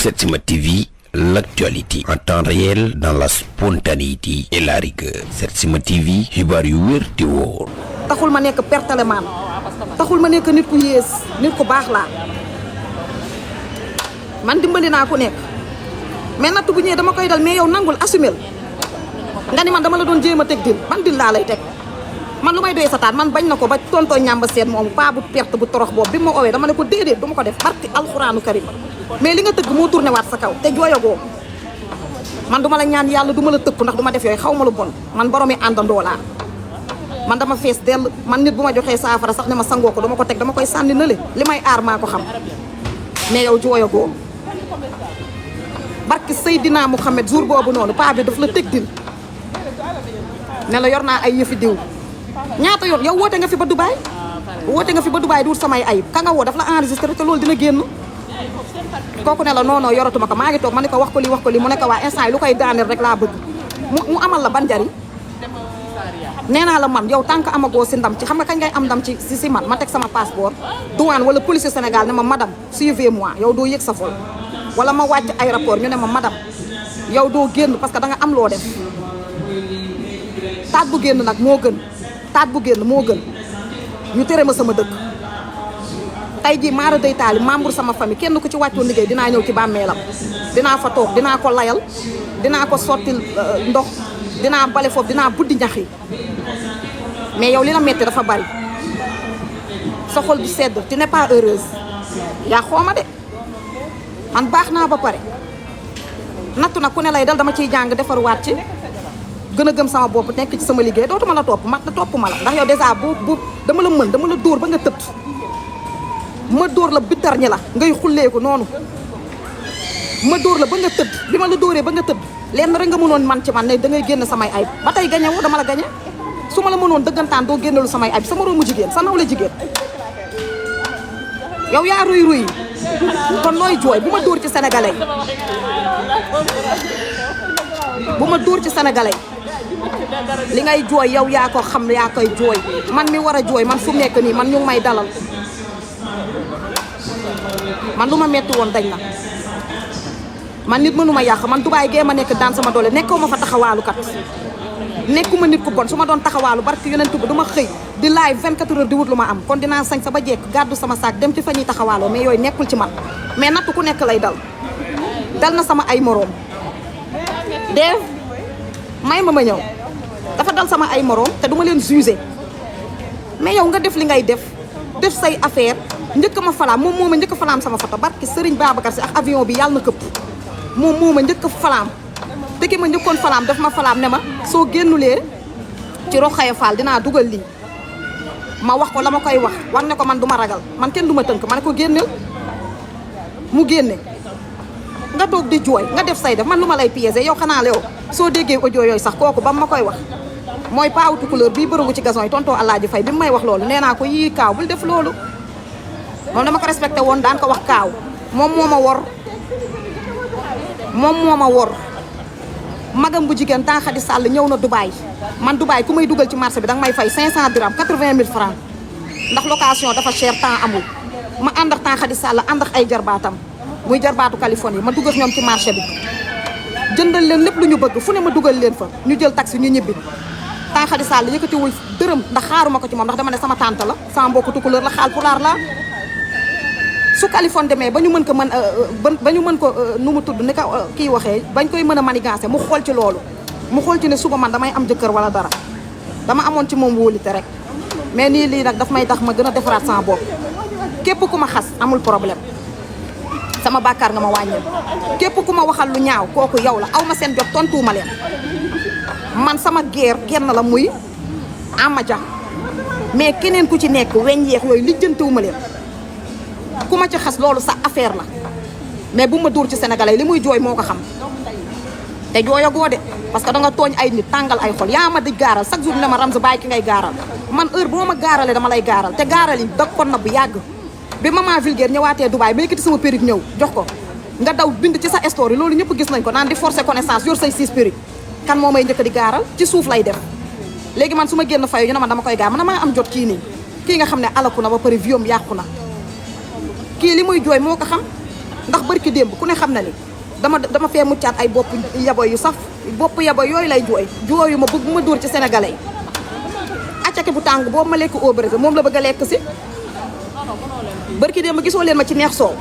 Setsima TV, l'actualité en temps réel dans la spontanéité et la rigueur. Setsima TV, xibaar yu wér te wóor. taxul ma nekk pertalemaan taxul ma nekk nit ku yées nit ku baax laa man dimbali naa ku nekk mais natt bu ñëwee dama koy dal mais yow nangul assumel nga ni man dama la doon jéem a teg dil man dil laa lay teg man lu may doyee sa taat man bañ na ko ba tontoo ñàmba seet moomu paa bu perte bu torox boobu bi ma owee dama ne ko déedéet du ma ko def barki alxuraanu karim mais li nga tëgg moo tourné waat sa kaw te jooyagoo man duma la ñaan yàlla duma la tëpp ndax duma def yooyu xaw ma lu bon man boromi àndandoo laa man dama fees dell man nit bu ma joxee saafara sax ne ma sangoo ko dama ko teg dama koy sànni na le li may aar maa ko xam mais yow jooyagoo barki Seydina Mouhamed jour boobu noonu paa bi daf la teg dil ne la yor naa ay yëfi diw ñaata yoon yow woote nga fi ba Dubaay di wut samay ayib ka nga woo daf la enregistré te loolu dina génn kooku ne la non non yoratuma ko maa ngi toog ma ne ko wax ko li mu ne ko waa instant yi lu koy daaneel rek laa bëgg mu amal la ban njariñ nee naa la man yow tant que amagoo si ndam ci xam nga kañ ngay am ndam ci si man ma teg sama passeport douane wala police Sénégal ne ma madame suivez-moi yow doo yëg sa vol wala ma wàcc aéroport ñu ne ma madame yow doo génn parce que da nga am loo def taat bu génn nag moo gën ñu tere ma sama dëkk tey jii maara day taali membre sama famille kenn ku ci wàccoon liggéey dinaa ñëw ci bàmmeelam dinaa fa toog dinaa ko layal dinaa ko sottil ndox dinaa bale foofu dinaa buddi ñax yi mais yow li la metti dafa bari sa xol bi sedd tu n'es pas heureuse yaa xooma de man baax naa ba pare nattu nag ku ne lay dal dama ciy jàng defaruwaat ci gën a gëm sama bopp nekk ci sama liggéey dootuma la topp topp ma la ndax yow dèjà bu dama la mën dama la dóor ba nga tëdd ma dóor la bitar ñi la ngay xulleeku noonu ma dóor la ba nga tëdd bi ma la dóoree ba nga tëdd lenn rek nga mënoon man ci man ne da ngay génn samay ayib ba tey gañe wu dama la gañe su ma la mënoon dëggantaan doo génnelu samay ayib sa moroomu jigéen sa nawle jigéen yow yaa ruy kon nooy jooy bu ma dóor ci sénégalais li ngay jooy yow yaa ko xam yaa koy jooy man mi war a jooy man fu nekk nii man ñu ngi may dalal man lu ma metti woon dañ na man nit mënuma yàq man Dubaay gee ma nekk daan sama doole nekkoo ma fa taxawaalu kat nekkuma nit ku bon su ma doon taxawaalu barke yonent bi du ma xëy di live 24 heures di wut lu ma am kon dinaa sañ sa ba jekk gàddu sama saak dem ci fa ñuy taxawaaloo mais yooyu nekkul ci man mais natt ku nekk lay dal na sama ay moroom Dave may ma ñëw dafa dal sama ay moroom te duma leen juger mais yow nga def li ngay def say affaire njëkk ma falaam moom moo ma njëkk falaam sama photo barke Serigne Babacar si ak avion bi yàlla na këpp moom moo ma njëkk falaam te ki ma njëkkoon falaam daf ma falaam ne ma soo génnulee ci Rokhaya Fall dinaa dugal lii ma wax ko la ma koy wax war ne ko man du ma ragal man kenn du ma tënk ma ne ko génneel mu génne nga toog di jooy nga def say def man lu ma lay piéger yow xanaa yow soo déggee audio yooyu sax kooku ba ma koy wax mooy paawutu couleur bii bërëngu ci gazon yi tontoo Alaaji Fay bi mu may wax loolu nee naa ko yii kaaw bul def loolu moom dama ko respecté woon daan ko wax kaaw moom moo ma wor magam bu jigéen temps Xadi Sall ñëw na Dubaay man Dubaay ku may dugal ci marché bi danga may fay 500 dirham 80 000 francs ndax location dafa cher temps amul ma ànd ak temps Xadi Sall ànd ak ay jarbaatam muy jarbaatu Californie ma dugal ñoom ci marché bi jëndal leen lépp lu ñu bëgg fu ne ma dugal leen fa ñu jël taxi ñu ñibbi temps Xadi Sall yëkkatiwul dërëm ndax xaaruma ko ci moom ndax dama ne sama tante la sama mbokku tukulóor la xaal pulaar la su Californie demee ba ñu mën ko nu mu tudd ni ko kii waxee bañ koy mën a manigancé mu xool ci loolu mu xool ci ne suba man damay am jëkkër wala dara dama amoon ci moom wóolite rek mais nii lii nag daf may tax ma gën a defaraat sama bopp képp ku ma xas amul problème sama bàkkaar nga ma wàññil képp ku ma waxal lu ñaaw kooku yow la aw ma seen jot tontuuma leen man sama geer genn la muy amaja mais keneen ku ci nekk weñ yeex yooyu lijjantiwuma leen ku ma ci xas loolu sa affaire la mais bu ma dóor ci sénégalais li muy jooy moo ko xam te jooyagoo de parce que da nga tooñ ay nit tàngal ay xol yaa ma di gaaral chaque jour ne ma Ramza bàyyi ki ngay gaaral man heure boo ma gaaralee dama lay gaaral te gaaral yi da kon na bu yàgg bi maman vulgaire ñëwaatee Dubaay ba yëkkati sama perruque ñëw jox ko nga daw bind ci sa story loolu ñëpp gis nañ ko naan di forcer connaissance yor say 6 perruque kan moo may njëkk di gaaral ci suuf lay def léegi man su ma génn fayu ñu ne man dama koy gaar man damaa am jot kii nga xam ne alaku na ba pare viom yàqu na kii li muy jooy moo ko xam ndax barki démb ku ne xam na ni dama fee muccaat ay bopp yabo yu saf bopp yabo yooyu lay jooyu ma bëgg ma dóor ci sénégalais yi accake bu tàng boobu ma lekk au brésil moom la bëgg a lekk si barki démb gisoo leen ma ci neex soow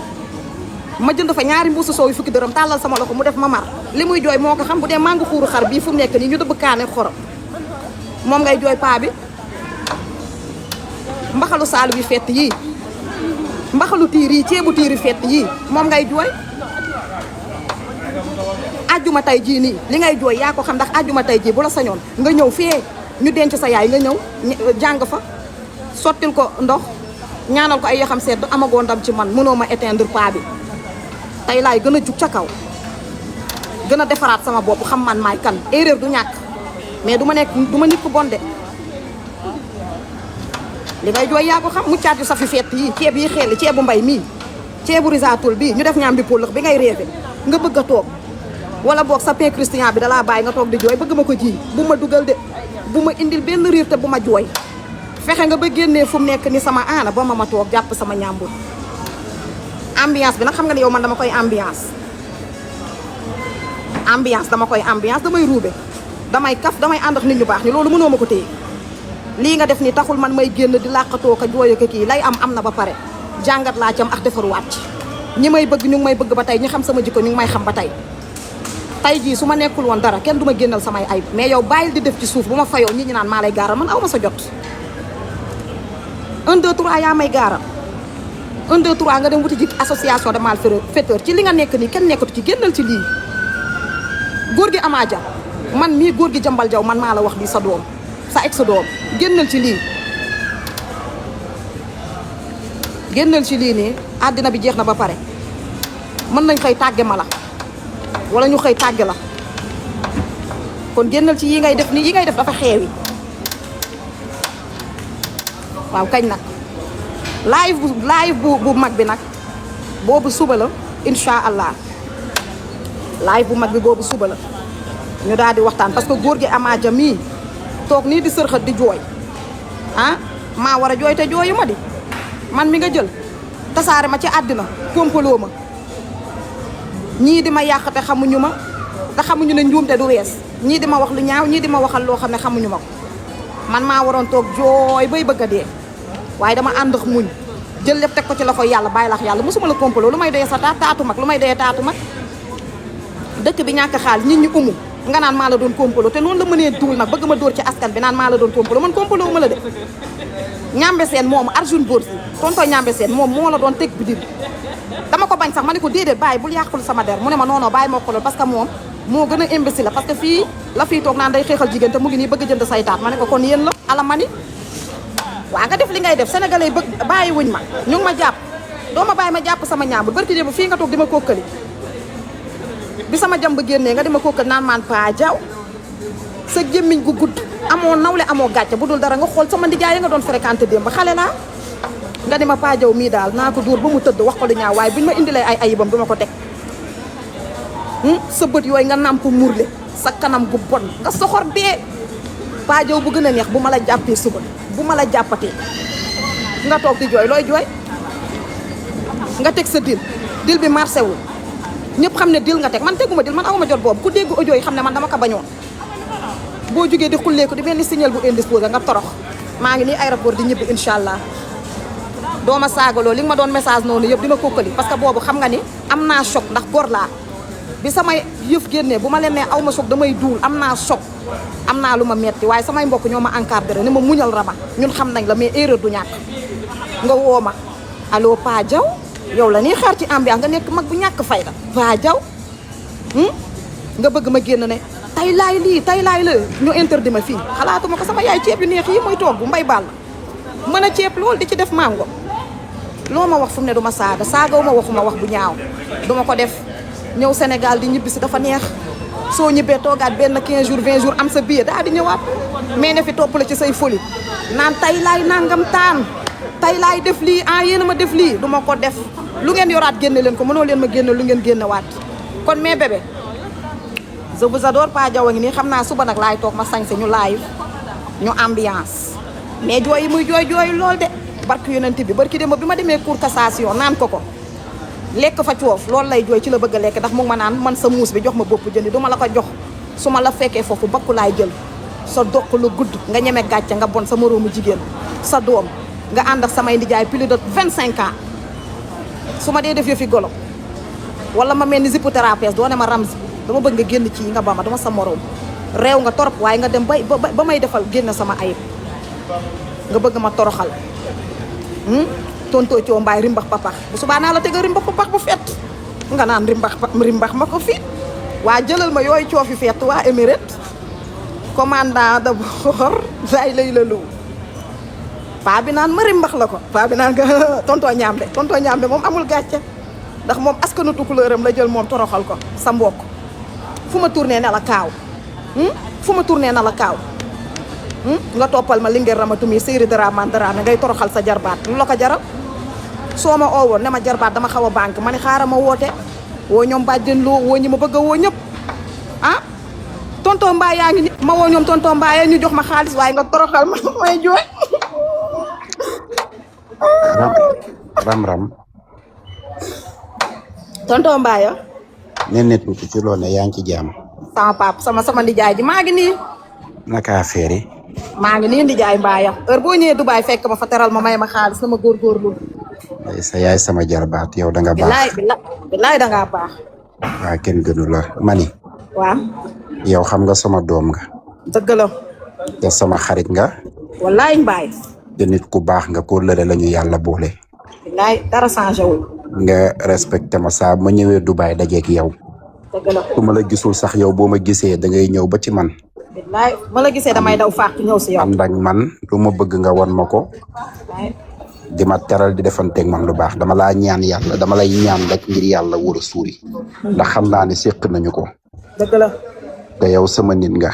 ma jënd fa ñaari mbuusu soow yu fukki dërëm tàllal sama loxo mu def ma mar li muy jooy moo ko xam bu dee mangu xuuru xar bii fu mu nekk nii ñu dëbb kaane xorom moom ngay jooy paa bi mbaxalu saalu bi fett yii mbaxalu tiir yi ceebu tiiri fett yii moom ngay jooy ajjuma tay jii nii li ngay jooy yaa ko xam ndax ajjuma tay jii bu la sañoon nga ñëw fee ñu denc sa yaay nga ñëw jàng fa sottil ko ndox ñaanal ko ay yaxam sedd amagoo ndam ci man mënoo ma éteindre paa bi tey laay gën a jug ca kaw gën a defaraat sama bopp xam man maay kan erreur du ñàkk mais du ma nit ku bon de li ngay jooy yaa ko xam muccaat yu safi fett yi ceeb yi xeeli ceebu mbay mii ceebu risatul bii ñu def ñaam bi pëllëx bi ngay réefe nga bëgg a toog wala boog sa pain christian bi dalaa bàyyi nga toog di jooy bëgg ma ko ji bu ma dugal de bu ma indil benn riir te bu ma jooy fexe nga ba génnee fu mu nekk ni sama aana ba ma toog jàpp sama ñàmbur ambiance bi nag xam nga ne yow man dama koy ambiance dama koy ambiance damay ruube damay kaf damay ànd ak nit ñu baax ni loolu mënoo ma ko téye lii nga def ni taxul man may génn di làqatoo ko jooyo ko kii lay am na ba pare jàngat laa ci am ak defaruwaat ci ñi may bëgg ñu ngi may bëgg ba tey ñi xam sama jikko ñu ngi may xam ba tey jii su ma nekkul woon dara kenn du ma génnal samay ayib mais yow bàyyil di def ci suuf bu ma fayoo ñi naan maa lay gaaral man aw ma sa jot 1 2 3 yaa may gaaral 1 2 3 nga dem wuti ji association de malfaiteurs ci li nga nekk nii kenn nekkatu ci génnal ci lii góor gi Ama Dia man mii góor gi jambal jaw man maa la wax lii sa doom sa ex sa doom génnal ci lii nii àddina bi jeex na ba pare mën nañ xëy tàgge ma la wala ñu xëy tàgge la kon génnal ci yi ngay def nii yi ngay def dafa xeewi waaw kañ nag live bu mag bi nag boobu suba la incha allah live bu mag bi boobu suba la ñu daal di waxtaan parce que góor gi Ama Dia mii toog nii di sërxat di jooy ah maa war a jooy te jooyu ma di man mi nga jël tasaare ma ci àddina kompaloo ma ñii di ma yàq te xamuñu ma te xamuñu ne njuumte du wees ñii di ma wax lu ñaaw ñii di ma waxal loo xam ne xamuñu ma ko man maa waroon toog jooy bay bëgg a dee waaye dama ànd ak muñ jël lépp teg ko ci loxo yàlla bàyyi lax yàlla mosuma la kompaloo lu may doyee sa taatu mag lu may doyee taatu mag dëkk bi ñàkk xaalis nit ñi umu nga naan maa la doon kompaloo te noonu la mënee duul nag bëgg ma dóor ci askan bi naan maa la doon kompaloo man kompaloo ma la de ñambe seen moomu Arjun Borsi tonton ñambe seen moom moo la doon teg bi dir dama ko bañ sax ma ne ko déedéet bàyyi bul yàqul sama der mu ne ma non bàyyi moo ko lool parce que moom moo gën a imbécile la parce que fii la fii toog naan day xeexal jigéen te mu ngi nii bëgg jënd say taat ma ne ko kon yéen la ala mani waa nga def li ngay def sénégalais yi bëgg bàyyi wuñ ma ñu ngi ma jàpp doo ma bàyyi ma jàpp sama ñaambur barki démb fii nga toog di ma kokkali bi sama jàmb génnee nga di ma kokkali naan maan paa jaw sa gémmiñ gu gudd amoo nawle amoo gàcce bu dul dara nga xool sama ndijaay yi nga doon fréquenté démb xale laa nga di ma paa jaw mii daal naa ko dóor ba mu tëdd wax ko lu ñaaw waaye buñ ma indilee ay ayibam du ma ko teg sa bët yooyu nga nàmp murle sa kanam gu bon nga soxor dee paa jaw bu gën a neex bu ma la jàppee suba bu ma la jàppatee nga toog di jooy looy jooy nga teg sa dil bi marché wul ñëpp xam ne dil nga teg man teguma dil man awuma jot boobu ku dégg audio yi xam ne man dama ko bañoon boo jógee di xulleeku di mel ni signal bu indisposé nga torox maa ngi nii aéroport di ñibbi incha allah dooma saagaloo li nga ma doon message noonu yëpp di ma kokkali parce que boobu xam nga ni am naa choc ndax gor laa bi samay yëf génnee bu ma leen nee aw ma choc damay duul am naa choc am naa lu ma metti waaye samay mbokk ñoo ma encadré ni ma muñal rama ñun xam nañ la mais erreur du ñàkk nga woo ma allo Pa Diaw yow la nii xaar ci ambiance nga nekk mag bu ñàkk fayda Pa Diaw nga bëgg ma génn ne tay laay la ñu interdit ma fii xalaatuma ko sama yaay ceeb yu neex yi mooy toog bu mbay baal mën a ceeb loolu di ci def mango loo ma wax fu mu ne du ma saagaw ma waxuma wax bu ñaaw duma ko def ñëw Sénégal di ñibbi si dafa neex soo ñibbee toogaat benn 15 jours 20 jours am sa billet daal di ñëwaat mais ne fi topp la ci say folie naan tay laay nangam taan tay laay def lii yéen a ma def lii du ma ko def lu ngeen yoraat génne leen ko mënoo leen ma génne lu ngeen génnewaat kon mais bébé je vous adore Pa Diaw a ngi nii xam naa suba nag laay toog ma sañse ñu live ñu ambiance mais jooy yi muy jooy lool de barki yonent bi barki démb bi ma demee cour cassation naan ko lekk fa coof loolu lay jooy ci la bëgg a lekk ndax mu ngi ma naan man sa muus bi jox ma bopp jëndi du ma la ko jox su ma la fekkee foofu bakku laay jël sa doq lu gudd nga ñeme gàcce nga bon sa moroomu jigéen sa doom nga ànd ak samay ndijaay plus de 25 ans su ma dee def yëfi golo wala ma mel ni zipothérapeute doo ne ma Ramzy dama bëgg nga génn ci yi nga ba ma dama sa moroom réew nga torop waaye nga dem ba may defal génn sama ayib nga bëgg ma toroxal tontoo coo mbaay rimbax papax bu subaa naa la tega rimbax papax bu fett nga naan rimbax ma ko fit waa jëlal ma yooyu coofi fett waa Émirate commandant de bord lay la lu paa bi naan ma rimbax la ko paa bi naan nga tontoo ñaambe moom amul gàcce ndax moom askanu tukulóor am la jël moom toroxal ko sa mbokk fu ma tourné ne la kaaw fu ma tourné na la kaaw nga toppal ma li ngeen ramatumi série daraman daraame ngay toroxal sa jarbaat lu la ko jaral soo ma oowoon ne ma jarbaat dama xaw a banque ma ne xaaral ma woote woo ñoom bàjjen loo woo ñi ma bëgg a woo ñëpp ah tonton Mbaye yaa ngi ni ma woo ñoom tonton Mbaye ñu jox ma xaalis waaye nga toroxal ma may jooy ram tonton Mbaye ne net tuuti ci loolu ne yaa ngi ci jàmm sama pap sama ndijaay ji maa ngi nii naka affaire yi maa ngi nii ndijaay Mbaye heure boo ñëwee Dubaay fekk ma fa teral ma may ma xaalis na ma góorgóorlu sa yaay sama jarbaat yow da nga baax bilaay da ngaa baax waa kenn gënu la mani waaw yow xam nga sama doom nga dëgg la te sama xarit nga wallaay Mbaye te nit ku baax nga ko lëre la ñu yàlla boole bilaay dara changé wul nga respecté ma saa ma ñëwee Dubaay dajeek yow dëgg la su ma la gisul sax yow boo ma gisee da ngay ñëw ba ci man bilaay ma la gisee damay daw fàq ñëw si yow ànd ak man lu ma bëgg nga won ma ko di ma teral di defanteeg man lu baax dama laa ñaan yàlla dama lay ñaan rek ngir yàlla war a suuri ndax xam naa ne séq nañu ko dëgg la te yow sama nit nga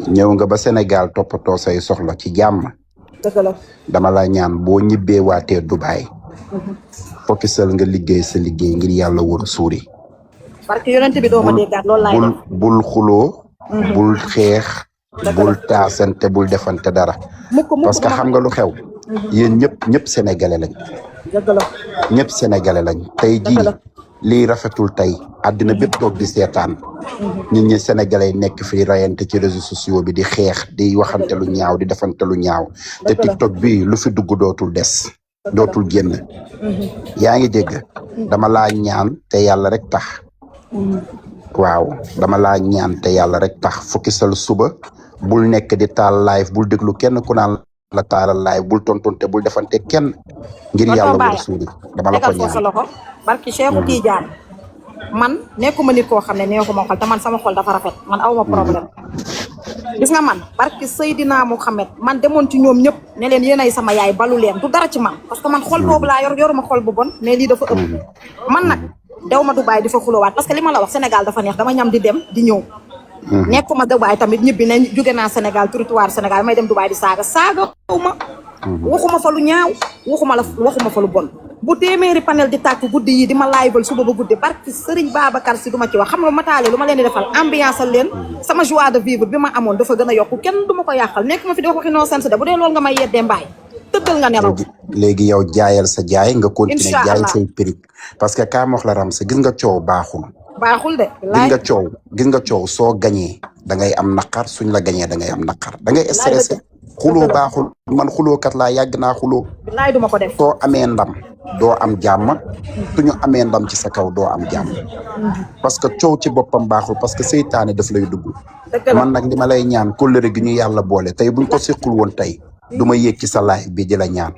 ñëw nga ba Sénégal toppatoo say soxla ci jàmm dëgg la dama la ñaan boo ñibbee waatee Dubaay fokisal nga liggéey sa liggéey ngir yàlla war a suuri parce que yonent bi doo ma déggaat loolu laay def bul xuloo bul xeex bul taasante bul defante dara parce que xam nga lu xew yéen ñëpp sénégalais lañ dëgg la ñëpp sénégalais lañ tey jii lii rafetul tey àddina bépp toog di seetaan nit ñi sénégalais yi nekk fii rayante ci réseaux sociaux bi di xeex di waxante lu ñaaw di defante lu ñaaw te TikTok bi lu fi dugg dootul des dootul génn yaa ngi dégg dama laa ñaan te yàlla rek tax waaw dama laa ñaan te yàlla rek tax fukisal suba bul nekk di taal live bul déglu kenn ku naan la taalal live bul tontonte bul defante kenn ngir yàlla war a suuri dama la ko ñaan barki Cheikhu Tidiane man nekkuma nit koo xam ne neexuma xol te man sama xol dafa rafet man awma problème gis nga man barki Seydina Mouhamed man demoon ci ñoom ñëpp ne leen yéenay sama yaay balu leen du dara ci man parce que man xol boobu laa yoruma xol bu bon mais lii dafa ëpp man nag dew ma Dubaay di fa xulóowaat parce que li ma la wax Sénégal dafa neex dama ñam di dem di ñëw nekkuma Dubaay tamit ñibbi ne jóge naa Sénégal territoire Sénégal may dem Dubaay di saaga ma waxuma fa lu ñaaw waxuma fa lu bon bu téeméeri panel di tàkk guddi yi di ma laayval suba ba guddi barki Serigne Babacar si du ma ci wax xam nga mataale lu ma leen di defal ambiance leen sama joie de vivre bi ma amoon dafa gën a yokku kenn du ma ko yàqal nekk ma fi di wax waxi noo sens de bu dee loolu nga may yeddee mbaay tëddal nga nelaw léegi yow jaayal sa jaay nga continuer Inch'Allah. jaay say prix parce que kaa wax la ram sa gis nga coow baaxul de gis nga coow soo gañee da ngay am naqar suñ la gañee da ngay am naqar da ngay stressé xuloo baaxul man xulookat laa yàgg naa xuloo bilaay duma ko def soo amee ndam doo am jàmm suñu amee ndam ci sa kaw doo am jàmm parce que coow ci boppam baaxul parce que seytaane daf lay dugg man nag li ma lay ñaan kóllëre gi ñu yàlla boole tey buñ ko séqul woon tey du ma yéeg ci sa laay bi di la ñaan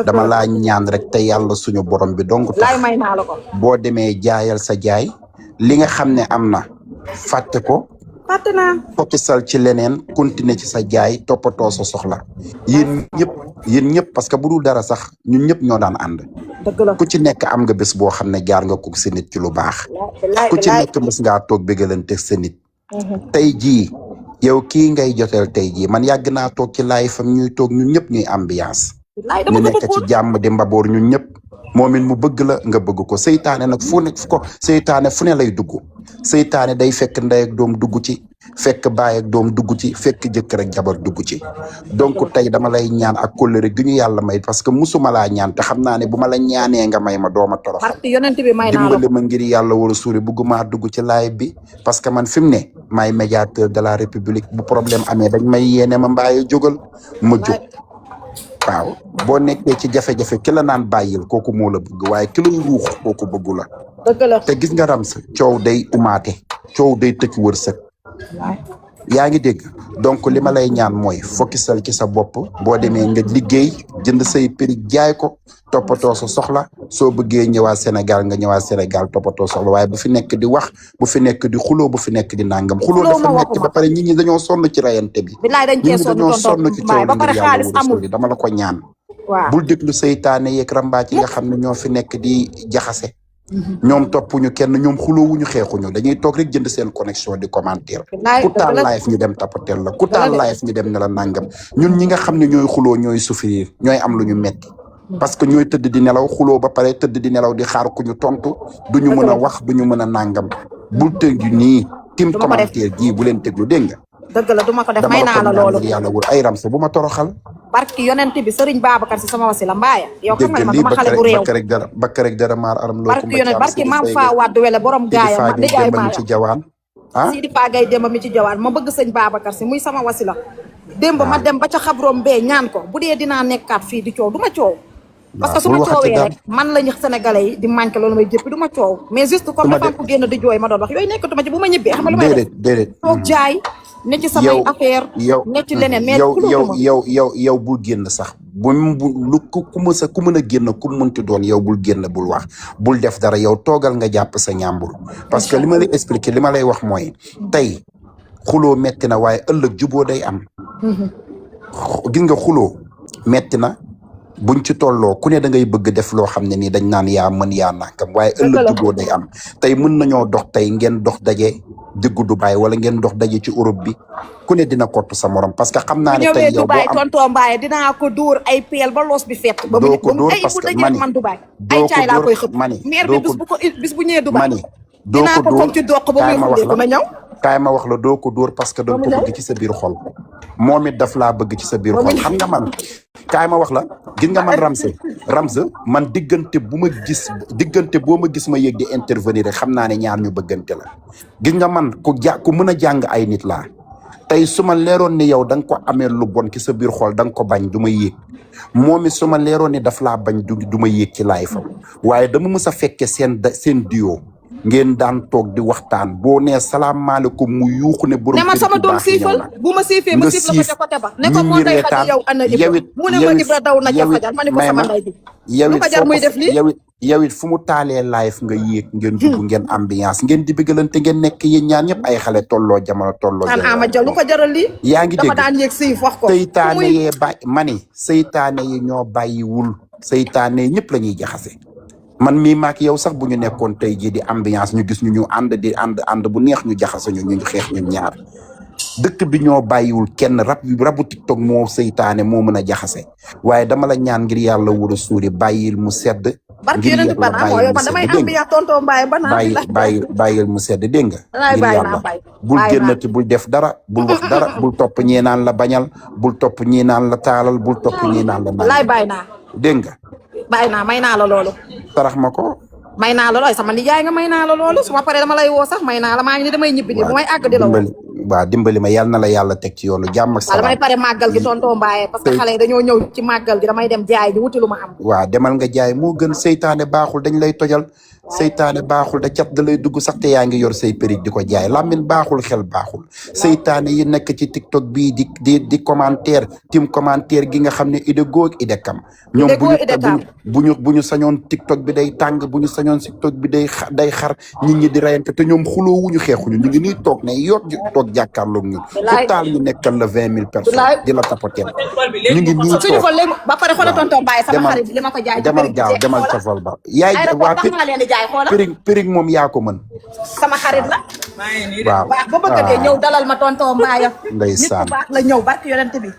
dama laa ñaan rek te yàlla suñu borom bi donc tax may naa la ko boo demee jaayal sa jaay li nga xam ne am na fàtte ko fàtte naa fokisal ci leneen continuer ci sa jaay toppatoo sa soxla yéen ñëpp parce que bu dul dara sax ñun ñëpp ñoo daan ànd ku ci nekk am nga bés boo xam ne jaar nga ko sa nit ci lu baax ku ci nekk mës ngaa toog bégalante sa nit tey jii yow kii ngay joteel tey jii man yàgg naa toog ci laay fam ñuy toog ñun ñëpp ñuy ambiance ñu nekk ci jàmm di mbaboor ñun ñëpp moom it mu bëgg la nga bëgg ko seytaane nag fu ne lay dugg seytaane day fekk ndey ak doom dugg ci fekk baay ak doom dugg ci fekk jëkkër ak jabar dugg ci donc tey dama lay ñaan ak kóllëre gi ñu yàlla may parce que musuma laa ñaan te xam naa ne bu ma la ñaanee nga may ma dooma toroxal barki yonent bi may naa la dimbali ma ngir yàlla war a suuri bugguma dugg ci live bi parce que man fi mu ne maay médiateur de la république bu problème amee dañ may yéene ma mbaaye jógal ma jóg waaw boo nekkee ci jafe-jafe ki la naan bàyyil kooku moo la bëgg waaye ki lay ruux kooku bëggu la dëgg la te gis nga Rams coow day umaate coow day tëj wërsëg yaa ngi dégg donc li ma lay ñaan mooy focusal ci sa bopp boo demee nga liggéey jënd say prix jaay ko toppatoo sa soxla soo bëggee ñëwaat Sénégal nga ñëwaat Sénégal toppatoo soxla waaye bu fi nekk di wax bu fi nekk di xuloo bu fi nekk di nangam xuloo dafa metti ba pare nit ñi dañoo sonn ci rayante bi bilaay dañ cee sonn dañoo sonn ci coow ba pare ngir xaalis yàlla amul wërësuli dama la ko ñaan waaw bul déglu seytaane yeeg rambaaj yi nga xam ne ñoo fi nekk di jaxase ñoom toppuñu kenn ñoom xuloowuñu xeexuñu dañuy toog rek jënd seen connexion di commentaire ku taal live ñu dem tapatel la ku taal live ñu dem ne la nangam ñun ñi nga xam ne ñooy xuloo ñooy souffrir ñooy am lu ñu metti parce que ñooy tëdd di nelaw xuloo ba pare tëdd di nelaw di xaar ku ñu tontu duñu mën a wax duñu mën a nangam bul tëgg nii tim commentaire gii bu leen teglu dégg nga dëgg la duma ko def may naa la loolu yàlla wër ay Ramse bu ma toroxal barki yonent bi Serigne Babacar si sama wasila mbaaya yow xam nga ne man duma xale bu réew bakka rek dara maar aram loo barki yonent barki maam faa wàddu wele borom gaaya ma nijaay maa ci jawaan ah Sidi Fa Gay démb mi ci jawaan ma bëgg sëñ Babacar si muy sama wasila démb ma dem ba ca xabroom bee ñaan ko bu dee dinaa nekkaat fii di coow du ma coow parce que su ma coowee rek man lañu sénégalais yi di manqué loolu may jëppi du ma coow mais juste comme dafa am ku génn di jooy ma doon wax yooyu nekkatuma ci bu ma ñibbee xam nga lu may def déedéet toog jaay ne ci samay affaire ne ci leneen mais yow bul génn sax lu ku mën a génn ku mënti doon yow bul génn bul wax bul def dara yow toogal nga jàpp sa ñàmbur parce que li ma lay expliquer li ma lay wax mooy tey xuloo metti na waaye ëllëg juboo day am gis nga xuloo metti na buñ ci tolloo ku ne da ngay bëgg def loo xam ne nii dañ naan yaa mën yaa nànkam waaye ëllëg juboo day am tey mën nañoo dox tey ngeen dox daje diggu Dubaay wala ngeen dox daje ci Europe bi ku ne dina kottu sa morom parce que xam naa ne tey yow Dubaay tonton Mbaye dinaa ko dóor ay peel ba loos bi fett ba doo ko dóor parce que man Dubaay ay caay laa koy xëpp maire bi bis bu ñëwee Dubaay dinaa ko comme ci doq ba muy xullee ko ma ñëw kaay ma wax la doo ko dóor parce que doo ko bëgg ci sa biir xol moom it daf laa bëgg ci sa biir xol xam nga man kaay ma wax la gis nga man Ramse man diggante boo ma gis ma yëg di intervenir rek xam naa ne ñaar ñu bëggante la gis nga man ku mën a jàng ay nit laa tey su ma leeroon ni yow da nga ko amee lu bon ci sa biir xol da nga ko bañ du ma yéeg moom it su ma leeroon ni daf laa bañ du ma yéeg ci laay fa waaye dama mës a fekke seen duo ngeen daan toog di waxtaan boo nee salaamaaleykum mu yuuxu ne borom ne ma sama doom siifal bu ma siifee ma siif la ko ca côté ba ne ko moo day xadi yow ana Ibra mu ne ma Ibra daw na ca fajar ma ne ko sama nday bi lu fajar muy def lii yow it fu mu taalee live nga yéeg ngeen dugg ngeen ambiance ngeen di bëggalante ngeen nekk yéen ñaan ñëpp ay xale tolloo jamono ama ja lu ko jaral lii yaa ngi dégg dama daan yéeg siif wax ko seytaane yee mani seytaane yi ñoo bàyyiwul seytaane yi ñëpp la ñuy jaxase man mii maak yow sax bu ñu nekkoon tey jii di ambiance ñu gis ñu ànd bu neex ñu jaxase ñu xeex ñun ñaar dëkk bi ñoo bàyyiwul kenn rabu TikTok moo seytaane moo mën a jaxase waaye dama la ñaan ngir yàlla war a suuri bàyyil mu sedd ngir bàyyil mu sedd dégg nga ngir yàlla bul génnati bul def dara bul wax dara bul topp ñii naan la bañal bul topp ñii naan la taalal bul topp ñii naan la naan dégg nga bàyyi naa may naa la loolu sarax ma ko may naa la loolu sama nijaay nga may naa la loolu su ma paree dama lay woo sax may naa la maa ngi ni damay ñibbi ni bu may àgg di la woo waaw dimbali ma yàlla na la yàlla teg ci yoonu jàmm ak salaam damay pare màggal gi tonton Mbaye parce que xale yi dañoo ñëw ci màggal gi damay dem jaay di wuti lu ma am waaw demal nga jaay moo gën seytaane baaxul dañ lay tojal seytaane baaxul da cat da lay dugg sax te yaa ngi yor say périg di ko jaay làmmiñ baaxul xel baaxul seytaane yi nekk ci TikTok bii di commentaire tim commentaire gi nga xam ne ide góog ide kam ñoom bu ñu sañoon TikTok bi day tàng bu ñu sañoon TikTok bi day xar nit ñi di rayante te ñoom xuloo wuñu xeexuñu ñu ngi nii toog ne yoot toog jàkkaarloog ñun ku taal ñu nekkal la 20 000 personnes di la tapoteel ñu ngi nii toog ba pare xoolal tonton Mbaye sama xarit li ma ko jaay demal gaaw demal ca vol ba yaay waa périg moom yaa ko mën sama xarit la waaw ba bëgg dee ñëw dalal ma tonton Mbaye ndeysaan nit ku baax la ñëw barki yonent bi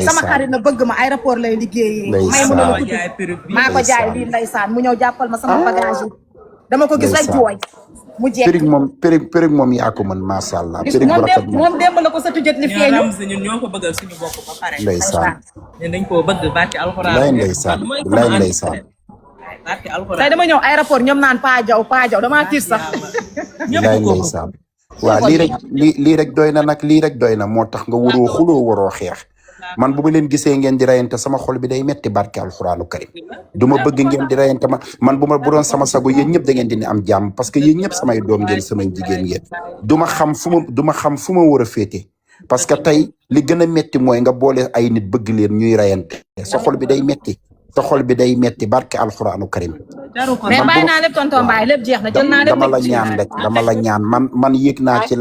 sama xarit na bëgg ma aéroport lay liggéeyee may mu ne maa ko jaay lii ndeysaan mu ñëw jàppal ma sama bagage yi dama ko gis rek ndeysaan jooy mu jekk périg moom yaa ko mën macha allah gis périg bu moom rafet dem moom moom démb la ko sëtu jot li ñoo feeñu Ramz ñun ñoo ko bëggal suñu bopp ba pare. ndeysaan ñun dañ koo bëgg barki alxuraan. lay ndeysaan lay ndeysaan barki alxuraan. tey dama ñëw aéroport ñoom naan Pa Jaw damaa tiit sax lay ndeysaan waaw lii rek doy na nag lii rek doy na moo tax nga waroo xuloo waroo xeex man bu ma leen gisee ngeen di rayante sama xol bi day metti barke alxuraanu karim du ma bëgg ngeen di rayante man bu doon sama sago yéen ñëpp da ngeen di ne am jàmm parce que yéen ñëpp samay doom ngeen samay jigéen ngeen du ma xam fu ma war a féete parce que tey li gën a metti mooy nga boole ay nit bëgg leen ñuy rayante sa xol bi day metti sa xol bi day metti barke alxuraanu karim mais bàyyi naa lépp tonton Mbaye lépp jeex na jël naa lépp dama la ñaan rek dama la ñaan man yéeg naa ci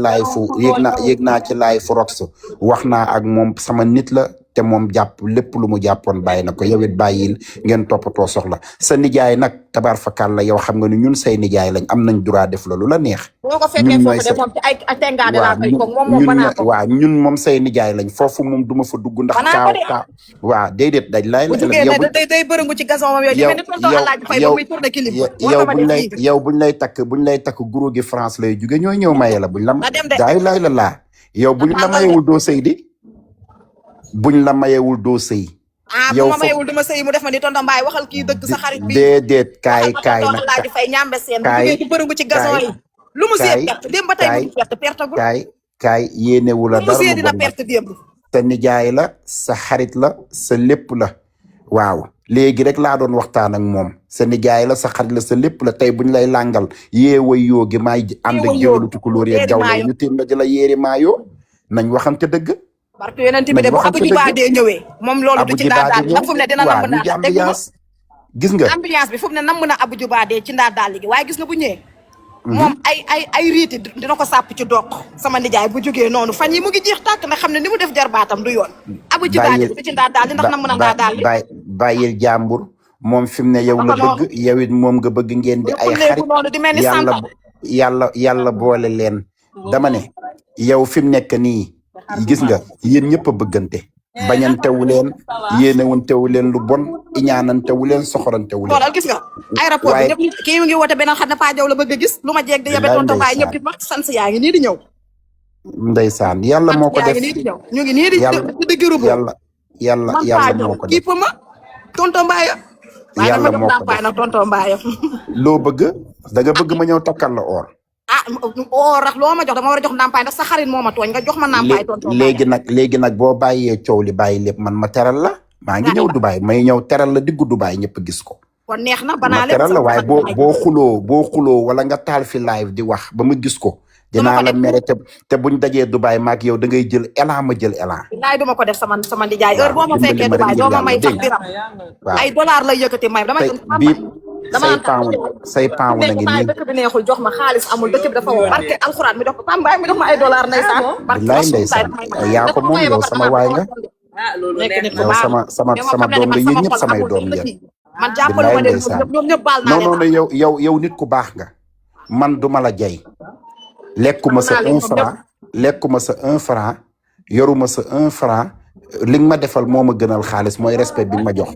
laay fu rox wax naa ak moom sama nit la te moom jàpp lépp lu mu jàppoon bàyyi na ko yow it bàyyil ngeen toppatoo soxla sa nijaay nag tabaar fakal la yow xam nga ni ñun say nijaay lañ am nañ droit def la lu la neex boo ko fekkee foofu de moom ci ay tengaade laa koy ko moom banaa ko waaw ñun moom say nijaay lañ foofu moom du ma fa dugg ndax kaaw waaw déedéet dañ lay bu jugee ne day bërëngu ci gazon moom yooyu ni tonton Alaaji Fay ba muy tourné clip yow buñ lay takk guru gi France lay jóge ñooy ñëw maye la buñ la daay lay la laa yow buñ la mayewul doo sëy di buñ la mayewul doo sëy yow bu ma mayewul duma sëy mu def ma ni tonton Mbaye waxal kii dëgg sa xarit bi déedéet kaay nag Alaaji Fay ñambe seen bu jugee di bërëngu ci gazon yi lu mu see perte démb ba tey mu pertagul kaay yéenewu la dara dina perte démb sa nijaay la sa xarit la sa lépp la waaw léegi rek laa doon waxtaan ak moom sa nijaay la sa xarit la sa lépp la tey buñ lay làngal yeeway yoo gi maay ànd ak jëwalu tukulóor yeeg jaww ñu tiim la di la yéeri maayoo nañ waxante dëgg barke yonent bi de bu Abou Djiba dee ñëwee moom loolu du ci ndaa daal ndax fu mu ne dina namm naa ambiance gis nga ambiance bi fu mu ne namm na Abou Djiba dee ci ndaa daal gi waaye gis nga bu ñëwee moom ay riiti dina ko sàpp ci doq sama nijaay bu jógee noonu fan yi mu ngi jeex tàkk na xam ne ni mu def jarbaatam du yoon Abou Djiba dee du ci ndaa daal ndax namm na ndaa daal bàyyil jàmbur moom fi mu ne yow la bëgg yow it moom nga bëgg ngeen di ay xarit yàlla boole leen dama ne yow fi mu nekk nii gis nga yéen ñëpp a bëggante bañantewu leen yéenewuntewu leen lu bon iñaanantewu leen soxorantewu leen loolu gis nga aéroport bi ñëpp kii mu ngi woote beneen xam ne Pa Jaw la bëgg a gis lu ma jeeg di yebe tonton Mbaye ñëpp it wax sans yaa ngi nii di ñëw ndeysaan yàlla moo ko def ñu ngi nii di dëggiru bo yàlla moo ko def kii ma tonton Mbaye yàlla moo ko def nag tonton Mbaye loo bëgg da nga bëgg ma ñëw takkal la or rax loo ma jox dama war a jox ndàmpaay ndax sa xarit moo ma tooñ nga jox ma ndàmpaay tonton léegi nag boo bàyyee coow li bàyyi lépp man ma teral la maa ngi ñëw Dubaay may ñëw teral la diggu Dubaay ñëpp gis ko kon neex na banaa ma teral la waaye boo xuloo wala nga taal fi live di wax ba ma gis ko dinaa la mere te buñ dajee Dubaay maak yow da ngay jël élan ma jël élan laay duma ko def sama ndijaay heure boo ma fekkee Dubaay doo ma may sax diram ay dollar lay yëkkati may dama say pound na ngi nii dëkk bi neexul jox ma xaalis amul dëkk bi dafa woo barke alxuraan mi dox ko Pambaay mi dox ma ay dollar ndeysaan bilaay ndeysaan yaa ko moom yow sama waay nga yow sama doom nga yéen ñëpp samay doom ngeen man jàppale ma leen ñoom ñëpp baal naa leen non yow nit ku baax nga man duma la jay lekkuma sa 1 franc yoruma sa 1 franc li nga ma defal moo ma gënal xaalis mooy respect bi nga ma jox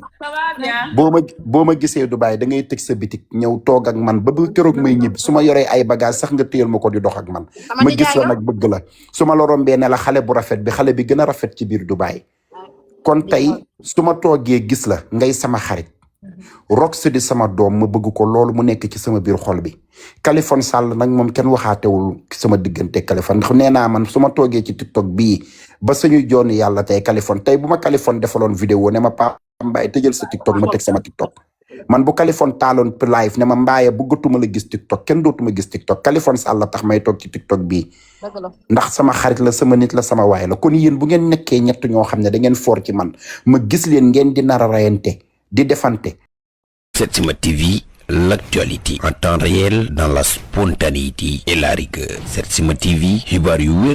boo ma gisee Dubaay da ngay tëj sa bitik ñëw toog ak man ba keroog may ñibbi su ma yoree ay bagage sax nga téyel ma ko di dox ak man ma gis la nag bëgg la su ma la rombee ne la xale bu rafet bi xale bi gën a rafet ci biir Dubaay kon tey su ma toogee gis la ngay sama xarit Rox di sama doom ma bëgg ko loolu mu nekk ci sama biir xol bi Kaliphone Sall nag moom kenn waxaatewul sama diggante Kaliphone ndax nee naa man su ma toogee ci TikTok bii ba suñu joon yàlla tey Kaliphone tey bu ma Kaliphone defaloon vidéo ne ma Pa Mbaye tëjal sa TikTok ma teg sama TikTok man bu Kaliphone taaloon live ne ma Mbaye bëggatuma la gis TikTok kenn dootuma gis TikTok Kaliphone Sall tax may toog ci TikTok bii ndax sama xarit la sama nit la sama waay la kon yéen bu ngeen nekkee ñett ñoo xam ne da ngeen foor ci man ma gis leen ngeen di nar a rayante di defante. Setsima TV, l'actualité en temps réel dans la spontanéité et la rigueur. Setsima TV, xibaar yu wér